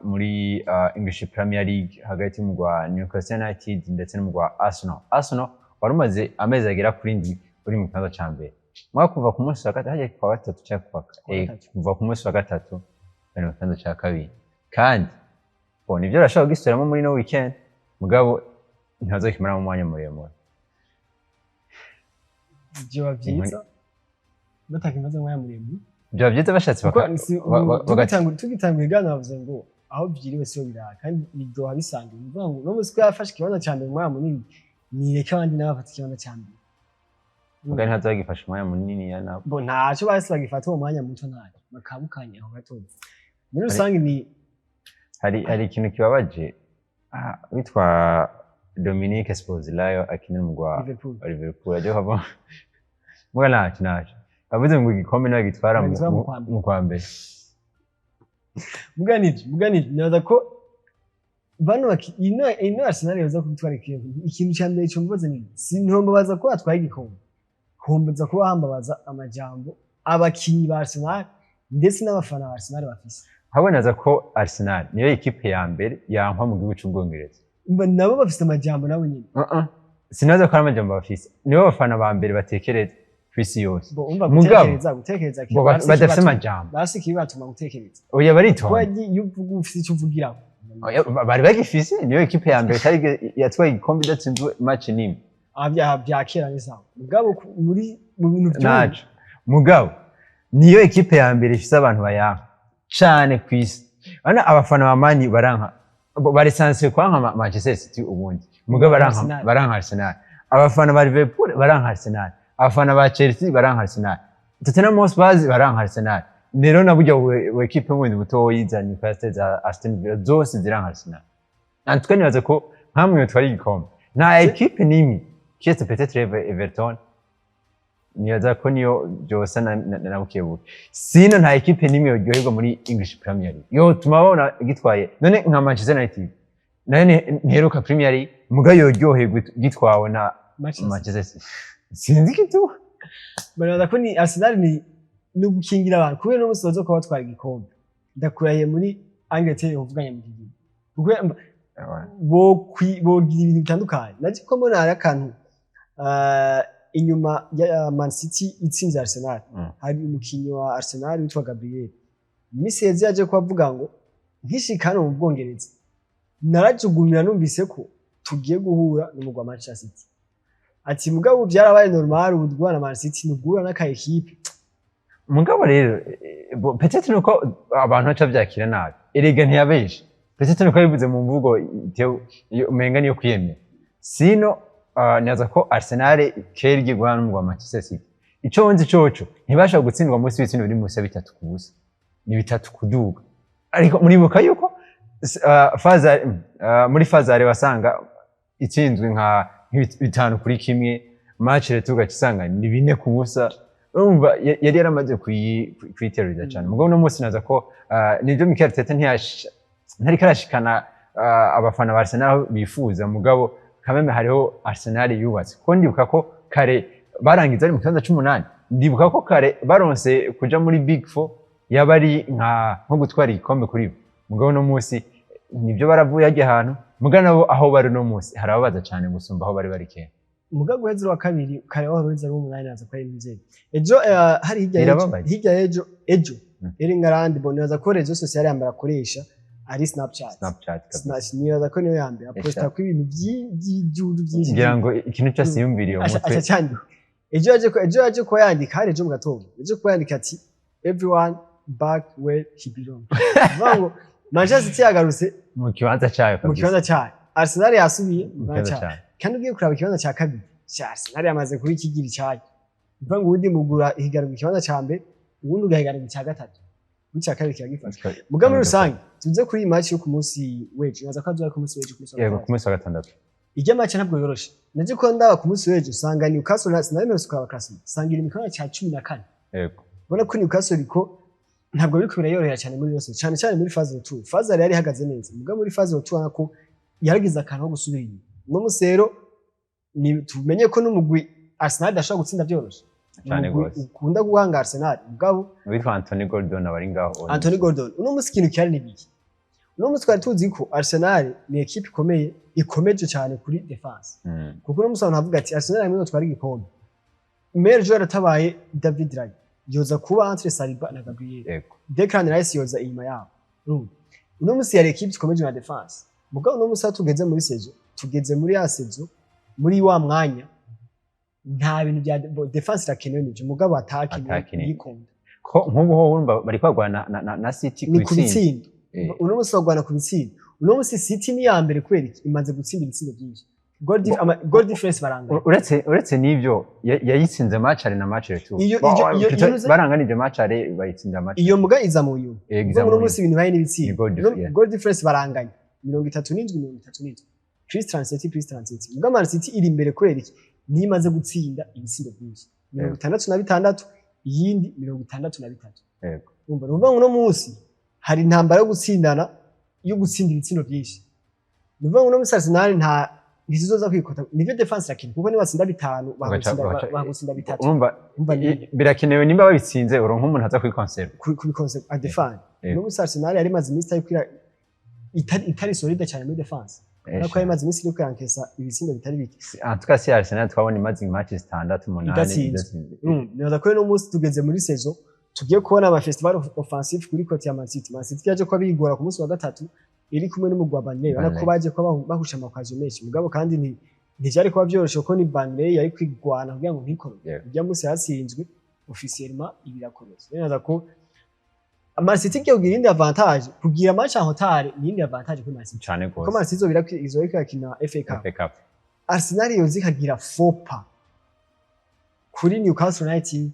S1: muri English Premier League, hagati y'umugwi wa Newcastle United ndetse n'umugwi wa Arsenal. Arsenal wari umaze amezi agera kuri 7 uri mu kibanza ca mbere, mwaka kuva ku munsi wa gatatu, hajya kuwa gatatu canke kuwa
S2: Kuwa gatatu.
S1: Kuva ku munsi wa gatatu bari mu kibanza ca kabiri, kandi bo nivyo barashobora kugisubiramo muri no weekend, mugabo ntibazokimaramo umwanya muremure.
S2: Vyoba vyiza batakimaze umwanya muremure.
S1: Vyoba vyiza bashatse
S2: Kuko tugitangura iganiro bavuze ngo aho vyiriwe siho birara, kandi biryoha bisangiwe. Ni ukuvuga ngo uno munsi ko yafashe ikibanza ca mbere umwanya munini, nireke abandi nabo bafate ikibanza ca mbere.
S1: Mugabo ntazagifashe umwanya munini ya nabo.
S2: Bo ntaco bahise bagifata uwo mwanya muto, ntaco bakabukanye aho gato. Muri rusange ni
S1: Hari ikintu kibabaje, witwa Dominique Szoboszlai akinira umugwi wa
S2: Liverpool.
S1: wa Liverpool, aje hava muga ntacyo avuze ngo igikombe nawe gitwara
S2: Bagitwara mu kwa mbere.
S1: Mu kwa mbere.
S2: Muganije nibaza ko bano ino Arsenal yoza kubitwara. Ikintu ca mbere cumbaza ni sintombabaza ko atwaye igikombe, hombaza kuba hambabaza amajambo abakinyi ba Arsenal ndetse n'abafana ba Arsenal bafise.
S1: Habonaza ko Arsenal niyo ekipe ya mbere yankwa mu gihugu c'Ubwongereza.
S2: Umva, nabo bafise amajambo nabo nyene.
S1: Sinaza ko ari amajambo bafise, nibo bafana ba mbere batekereza kw'isi yose.
S2: Bo umva,
S1: Mugabo,
S2: gutekereza
S1: bo
S2: bafise
S1: badafise amajambo.
S2: Basi kibatuma gutekereza.
S1: Oya,
S2: kuko
S1: baritonda.
S2: iyo uvuga ufise ico uvugiraho.
S1: Oya, bari bagifise, niyo ekipe ya mbere itari yatwaye igikombe idatsinzwe match n'imwe.
S2: Ah, bya kera ni sawa, mugabo muri mu bintu vy'ubu
S1: Naco mugabo niyo ekipe ya mbere ifise abantu bayanka cane kw'isi. Bana abafana ba Mani baranka, barisansiye kwanka Manchester City ubundi, mugabo baranka
S2: Arsenal.
S1: Baranka Arsenal. Abafana ba Liverpool baranka Arsenal, abafana ba Chelsea baranka Arsenal, Tottenham Hotspur baranka Arsenal. Rero na burya we ekipe bundi butoyi za Newcastle, za Aston Villa, zose ziranka Arsenal. En tout cas, nibaza ko nkamwe yotwara igikombe, nta équipe n'imwe kiretse peut-être Everton. Nibaza ko niyo byosa na bukebuke. Sino nta équipe n'imwe yoryoherwa muri English Premier League yotuma babona gitwaye. None nka Manchester United nayo ntiheruka Premier League, muga yoryoherwa gitwawe na
S2: Manchester.
S1: Manchester City. Sinzi igituma.
S2: Baraza ko ni Arsenal ni gukingira abantu, kubera no musi bazokuba batwara igikombe, ndakurahiye, muri Angleterre uvuganye mu kigihe, kuko bogira ibintu bitandukanye. Naje ko mbona hari akantu inyuma ya Man City itsinze Arsenal, hari umukinyi wa Arsenal witwa Gabriel. Imisi yeze yaje ko avuga ngo nkishika hano mu Bwongereza narajugumira numvise ko tugiye guhura n'umugwi wa Manchester City. Ati mugabo ubu byarabaye normal, ubu duhura na Man City ni uguhura n'aka équipe.
S1: Mugabo rero bon, peut-être nuko abantu baca byakira nabi. Erega ntiyabeshe, peut-être nuko yabivuze mu mvugo umenga niyo kwiyemera. Sino nibaza ko Arsenal kera igiye guhana n'umugwi wa Manchester City, ico nzi coco ntibashobora gutsindwa munsi y'ibitsindo biri munsi ya 3-0, ni 3 kuduga. Ariko muribuka yuko muri phase aller wasanga itsinzwe nka 5-1, match retour ugaca usanga ni 4-0. Urumva yari yaramaze kuyiteruriza cyane. Mugabo uno munsi naza ko nibyo, Mikel Arteta ntariko arashikana abafana ba Arsenal aho bifuza, mugabo kameme hariho Arsenal yubatse, kuko ndibuka ko kare barangiza ari mu kibanza c'umunani. Ndibuka ko kare baronse kuja muri Big Four yaba ari nko gutwara igikombe kuri bo. Mugabo uno munsi nibyo, baravuye hajya ahantu, muga nabo aho bari uno munsi harababaza cyane gusumba aho bari bari kera.
S2: Mugabo guheza uwa kabiri, kare wahora uheza ari umunani, naza ko ari nzeri ejo hari hirya y'ejo.
S1: Birababaje.
S2: Hirya y'ejo, ejo Erling Haaland, bon, nibaza ko réseau social ya mbere akoresha ari Snapchat.
S1: Snapchat kabisa.
S2: Nibaza ko niyo ya mbere aposta ko ibintu by'ibyudu byinshi.
S1: Ngira ngo ikintu cyose yumviriye umutwe.
S2: Aca cyandika. Ejo yaje kuba yandika, hari ejo mu gatondo, ejo kuba yandika ati "Everyone back where he belong." Bivuga ngo Manchester City yagarutse
S1: mu kibanza cyayo
S2: mu
S1: kabisa.
S2: kibanza cyayo, Arsenal yasubiye mu
S1: mu
S2: kibanza
S1: kibanza
S2: cyayo.
S1: cyayo.
S2: Kandi ugiye kuraba ikibanza cya kabiri cya Arsenal yamaze kuba ikigira icyayo. Bivuga ngo uwundi mugura ihiganirwa ikibanza cya mbere, uwundi ugahiganirwa icya gatatu, n'icya kabiri kiragifasha. Muga muri rusange, tuze kuri iyi match yo ku munsi w'ejo. Naza ko azoba ku munsi w'ejo, ku munsi wa
S1: Yego,
S2: gatandatu.
S1: ku munsi wa gatandatu.
S2: Ijya match ntabwo yoroshe. Naje ko ndaba ku munsi w'ejo, usanga Newcastle na sinabemerewe kuraba classement, usanga iri mu kibanza cya 14. Ubona ko Newcastle iriko ntabwo biriko birayorohera cyane muri yose, cyane cyane muri phase retour. Phase aller yari ihagaze neza, muga muri phase retour ubona ko yaragize akantu ko gusubira inyuma. Uno munsi rero ni tumenye ko n'umugwi Arsenal idashobora gutsinda byoroshe.
S1: Cyane
S2: Umugwi
S1: gose.
S2: ukunda guhanga Arsenal, mugabo
S1: witwa Anthony Gordon abari ngaho.
S2: Anthony Gordon. Uno munsi ikintu cyari ni biki? Uno munsi twari tuzi ko Arsenal ni équipe ikomeye, ikomeje cyane kuri défense, kuko uno munsi abantu bavuga ati Arsenal hamwe twari igikombe, meilleur joueur atabaye David Raya yoza kuba entre Saliba na Gabriel. Declan Rice yoza inyuma yabo. Urumva? Uno munsi yari équipe ikomeje na défense, mugabo uno munsi aho tugeze muri saison, tugeze muri ya saison, muri wa mwanya, nta bintu bya défense irakenewe nivyo, mugabo attaque
S1: Attaque
S2: yikunda.
S1: Ko nk'ubu ho urumva bari kwagwana na City
S2: Ni ku bitsindo. Uno munsi bagwana ku bitsindo. Uno munsi City ni iya mbere kubera iki? Imaze gutsinda ibitsindo byinshi. Goal difference barangana.
S1: Uretse n'ivyo, yayitsinze match aller na match retour. Baranganije match aller, bayitsinda match.
S2: Iyo muga iza mu nyuma.
S1: Iza
S2: Ubwo
S1: mu
S2: uno munsi ibintu bibaye n'ibitsindo.
S1: Ni goal yeah.
S2: Goal difference baranganya 37, 37, plus 37, plus 37. Muga Man City iri imbere kubera iki? Niyo imaze gutsinda ibitsindo byinshi, 66, iyindi 63. Urumva, ni ukuvuga ngo uno munsi hari intambara yo gutsindana, yo gutsinda ibitsindo byinshi. Ni ukuvuga ngo uno munsi Arsenal ntizizoza kwikota. Nivyo, défense irakenewe, kuko nibatsinda bitanu bagutsinda bitatu.
S1: Urumva,
S2: Urumva
S1: birakenewe. Nimba babitsinze, uronka umuntu aza kuri
S2: kubikonse a défendre. Uno munsi Arsenal yari imaze iminsi itari solide cyane muri défense, urabona ko yari imaze iminsi iri kwirankesa ibitsindo bitari bike.
S1: En tout cas, si Arsenal twabona imaze match zitandatu, umunani
S2: Idatsinzwe.
S1: idatsinzwe.
S2: Nibaza ko uno munsi tugeze muri saison tugiye kubona ama festival offensif kuri côté ya Man City. Man City yaje kuba bigora ku munsi wa gatatu iri kumwe n'umugwi wa Burnley, urabona ko
S1: Burnley.
S2: baje kuba bahusha ama occasion menshi, mugabo kandi ntivyari kuba vyoroshe, kuko ni Burnley yari kwigwana kugira ngo ntikoroke. Ujya munsi yatsinzwe officiellement, ibirakomeza. Nibaza ko Man City igiye kugira iyindi avantage, kugira match en retard ni iyindi avantage kuri Man City,
S1: Cane
S2: kuko
S1: gose.
S2: Man City izoba iriko irakina FA Cup.
S1: FA Cup.
S2: Arsenal yoza ikagira faux pas kuri Newcastle United,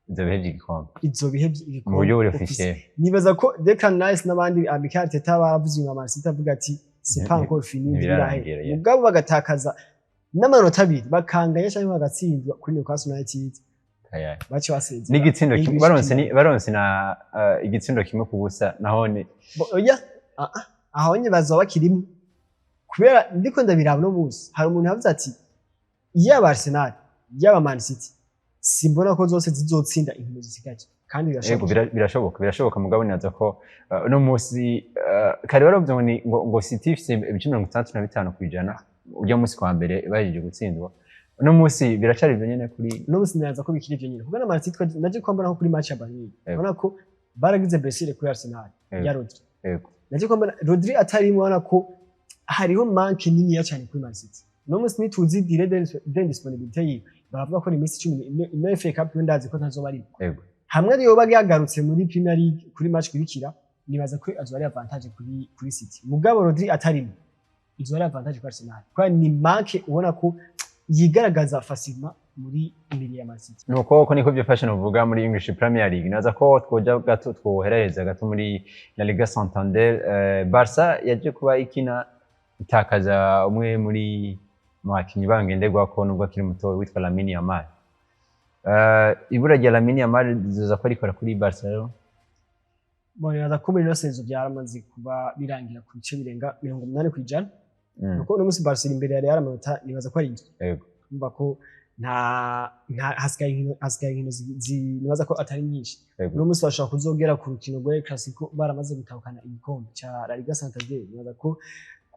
S1: Ivyo bihe vy'igikombe
S2: izo bihe by'igikombe
S1: mu buryo buri
S2: officiel.
S1: officiel.
S2: Nibaza ko Declan Rice n'abandi, Mikel Arteta, baravuze inyuma Man City avuga ati C'est pas encore fini.
S1: Ntibirarangira,
S2: Ntibirahera.
S1: Yeah.
S2: Mugabo bagatakaza n'amanota 2, bakanganya cyangwa bagatsindwa kuri Newcastle United,
S1: Ayaye.
S2: bace basezera
S1: N'igitsindo kimwe
S2: English
S1: baronse
S2: Premier.
S1: baronse na igitsindo 1-0 naho ni
S2: Oya, ah, ah, aho nye bazoba bakirimo, kubera ndiko ndabiraba no munsi hari umuntu yavuze ati yaba Arsenal, yaba Man City, simbona ko zose zizotsinda inkino zisigaye, kandi
S1: Yego.
S2: birashoboka.
S1: Birashoboka, mugabo nibaza ko uno munsi kare baravuze ngo ngo City ifise ibice 65% urya munsi kwa mbere bahejeje gutsindwa. Uno munsi biracari ivyo nyene kuri
S2: No munsi nibaza ko bikiri ivyo nyene, kuko na Man City naje ko mbona ko kuri match ya Burnley, ubona ko baragize blessure kuri Arsenal ya Rodri. Naje ko mbona Rodri atarimo, ubona ko hariho manque niniya cyane kuri Man City. No munsi ntituzi durée d'indisponibilité yiwe, baravuga ko ni iminsi 10. Ino FA Cup yo ndazi ko ntazoba arimo. Hamwe ariyo yoba yagarutse muri Premier League kuri match kurikira, nibaza ko azoba ari avantage kuri City. Mugabo Rodri atarimo, izoba ari avantage kuri Arsenal, kubera ni manque ubona ko yigaragaza facilement muri milieu ya Man City.
S1: Nuko ko niko byifashe nuvuga muri English Premier League. Naza ko twoja gato, twohereza gato muri La Liga Santander. Barca yaje kuba ikina itakaza umwe muri mu bakinyi bangenderwako nubwo akiri muto, witwa Lamine Yamal. Ibura rya Lamine Yamal rizoza ko rikora kuri Barca rero?
S2: Bon, nibaza ko muri ino saison byaramaze kuba birangira ku bice birenga 80%, kuko uno munsi Barca iri imbere ya Real amanota nibaza ko ari 7. Urumva ko nta hasigaye inkino nibaza ko atari nyinshi. Uno munsi bashobora kuzogera ku rukino rwa El Clasico baramaze gutahukana igikombe ca La Liga Santander. Nibaza ko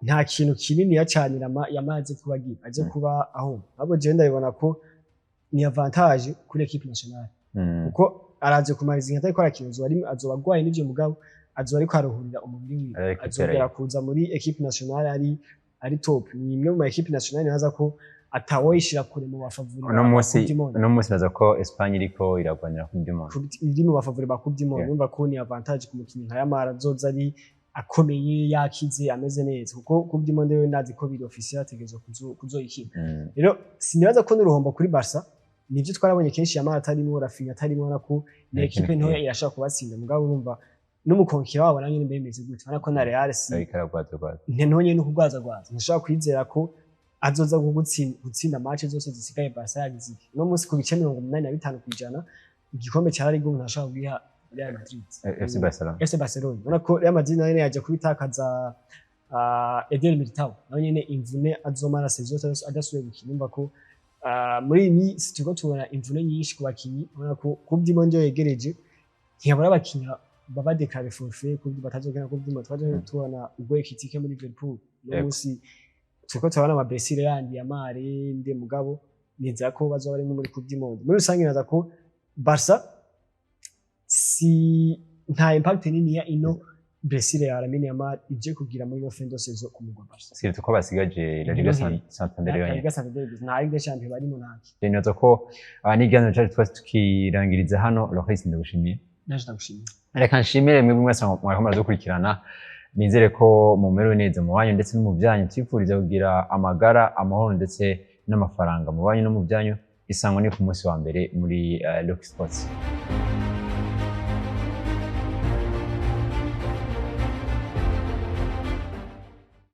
S2: nta kintu kininiya cane yamaze kuba agira aje kuba aho. Ahubwo jewe ndabibona ko ni avantage kuri équipe nationale, kuko araje kumariza inkata ariko arakina, azoba agwaye n'ivyo, mugabo azoba ariko aruhurira umubiri wiwe.
S1: Ariko
S2: Azongera kuza muri équipe nationale ari top. Ni imwe mu ma équipe nationale nibaza ko atawoyishira kure mu ba favoris
S1: Uno
S2: ba
S1: munsi
S2: Coupe du Monde.
S1: Uno munsi naza ko Espagne iriko iragwanira Coupe du Monde.
S2: Iri mu ba favoris ba Coupe du Monde. Urumva ko ni avantage ku mukinnyi nka Yamal, azoza ari akomeye, yakize, ameze neza, kuko Coupe du Monde we ndazi ko biri officiel, ategerezwa kuzoyikina. Rero sinibaza ko n'uruhombo kuri Barca. Nivyo, twarabonye kenshi Yamal atarimo, Raphinha atarimo, ubona ko ni
S1: Ni
S2: équipe
S1: ikintu
S2: ntoya
S1: kibi.
S2: irashobora kubatsinda. Mugabo urumva n'umukonkera wabo nawe nyene mbe bimeze gute? Urabona ko na Real si
S1: Ariko aragwazagwaza.
S2: Ntonye no kugwazagwaza, ntushobora kwizera ko azoza gutsinda match zose zisigaye Barca yagize iki. No munsi ku bice 85% igikombe cya La Liga umuntu ashobora kugiha Real Madrid.
S1: FC Barcelona.
S2: FC Barcelona. Ubona ko Real Madrid nayo nyene yaje kubitakaza Eder Militao, nawe nyene imvune azomara saison yose adasubiye gukina. Urumva ko muri iyi minsi turiko tubona imvune nyinshi ku bakinyi. Ubona ko Coupe du Monde yegereje, ntiyabura abakinyi baba déclaré forfait Coupe batazogenda Coupe du Monde. Twaje tubona ubwo Ekitike muri Liverpool no munsi turiko turabona ama blessure yandi ya Mare nde, mugabo nizera ko bazoba barimo muri Coupe du Monde. Muri rusange naza ko Barca si nta impact nini ya ino blessure ya Lamine Yamal ije kugira muri ino fin de saison ku mugwa Barca.
S1: Surtout ko basigaje La Liga Santander
S2: La
S1: yonyene.
S2: Liga Santander gusa, nta Ligue des Champions barimo ntaki.
S1: Nibaza ko n'ikiganiro cyacu twese tukirangiriza hano. Loris, ndagushimiye.
S2: Naje ndagushimiye.
S1: Reka nshimire mwebwe mwese mwariko muradukurikirana. Nizere ko mumerewe neza mu banyu ndetse no mu byanyu. Twifuriza kugira amagara, amahoro ndetse n'amafaranga mu banyu no mu byanyu. Isango ni ku munsi wa mbere muri Rock Sports.